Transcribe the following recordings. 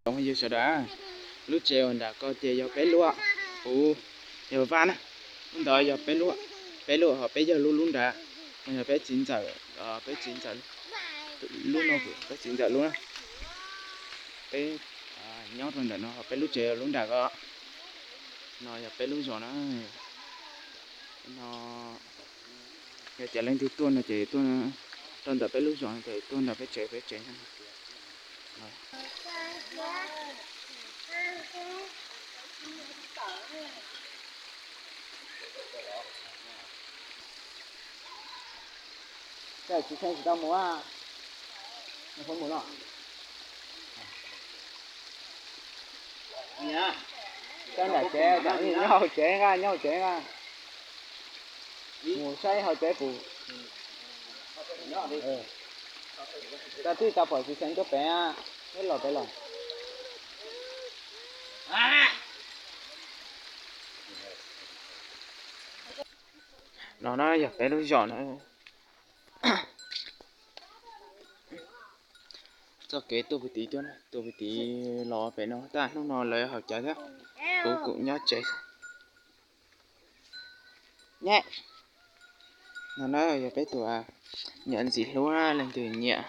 Tsoom phooj ywg sawv daws, lub tsev uas nram ko ces yog peb lub, kuv yog Vaj na, lub ntawd yog peb lub, peb lub ho peb yawg lub lub nrad, no yog peb txiv ntxawm, peb txiv ntxawm lub no, peb txiv ntxawm lub na, peb nyob rau ntawm no ho peb lub tsev lub nram ko, no yog peb lub zos na. No yog tias leej twg tuaj no ces tuaj rau ntawm peb lub zos no ces tuaj nram peb tsev peb tsev no. Tsis tau mus, mus no. Nyob hauv tsev nqa, nyob hauv tsev nqa. Mus saib hauv tsev pum. Tau tij tau pom tsis xeev tuaj pem, neb los pem los. No na yog peb lub zos na. Txoj kev tuaj puag tid tuaj, tuaj puag tid los pem no tab hnub no lawv haus cawv thiab, kuv kuj nyob tsev. Nyab, no na yog peb tus nyiam ntxim hlub, leej twg nyiam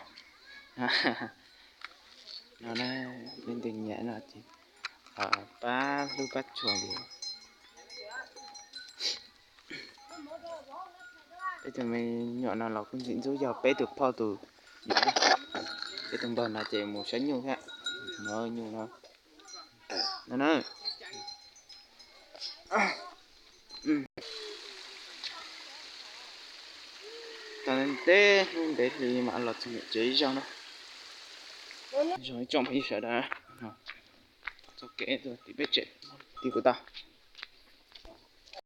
no, leej twg nyiam no ces pab hlub pab tshua li. Peb tus me nyuam no los kuj ntxim ntxub yog peb tus phauj tus, peb tus npawg no ces mus saib nyuj thiab, no nyuj no, no na. Tau ntev hnub ntev hli mam los txog niam tsev ib zaug na. Zoo ib tsoom phooj ywg sawv daws, txoj kev tim peb tsev, tim kuv tau.